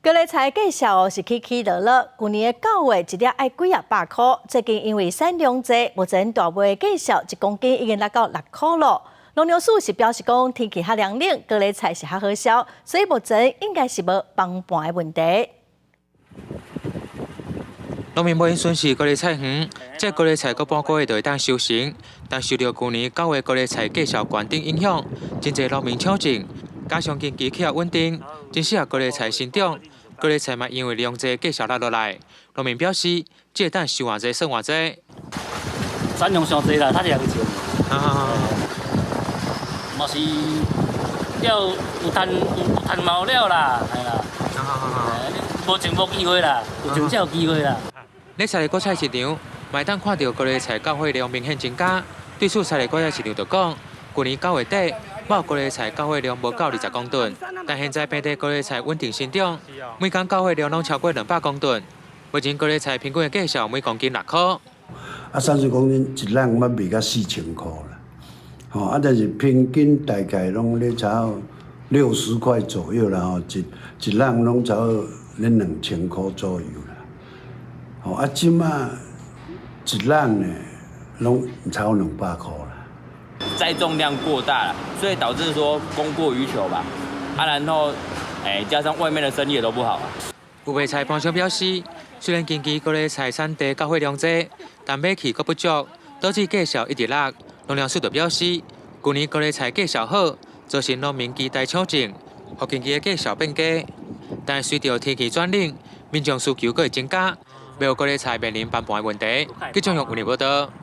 高麗菜價數是起起落落，舊年的9月一粒愛幾仔百箍，最近因為產量濟，目前大尾價數1公斤已經落到6箍囉。農糧署是表示講，天氣較涼冷，高麗菜是較好銷，所以目前應該是無崩盤的問題。農民無閒巡視高麗菜園，這高麗菜閣半個月就會當收成，但受著舊年九月高麗菜價數懸頂影響，真濟農民搶種，加上近期氣候穩定，真適合高麗菜生長。高麗菜嘛因為量濟，價數落落來。農民表示，這會當收偌濟算偌濟。產量傷濟啦，較濟人種。嘛是了有趁有趁嘛有了啦，係啦。無種無機會啦，有種才有機會啦。咧沙梨果菜市場，嘛會當看著高麗菜交貨量明顯增加。對此，沙梨果菜市場就講，舊年9月底，某高麗菜交貨量無夠20公噸，但現在平地高麗菜穩定生長，每工交貨量攏超過200公噸。目前高麗菜平均的價數每公斤6箍。啊，30公斤一籃嘛賣到4000箍啦，吼啊，但是平均大概攏咧差60塊左右啦，吼，一一籃攏差咧2000箍左右啦。吼啊，這馬一籃呢，攏超200箍啦。栽種量過大了，所以導致說供過於求吧。啊，然後，加上外面的生意也都不好啊。有賣菜盤商表示，雖然近期高麗菜產地交貨量濟，但買氣閣不足，導致價數一直落。農糧署就表示，舊年高麗菜價數好，造成農民期待搶種，予近期的價數變低。但隨著天氣轉冷，民眾需求閣會增加，未有高麗菜面臨崩盤的問題。記者用有報道。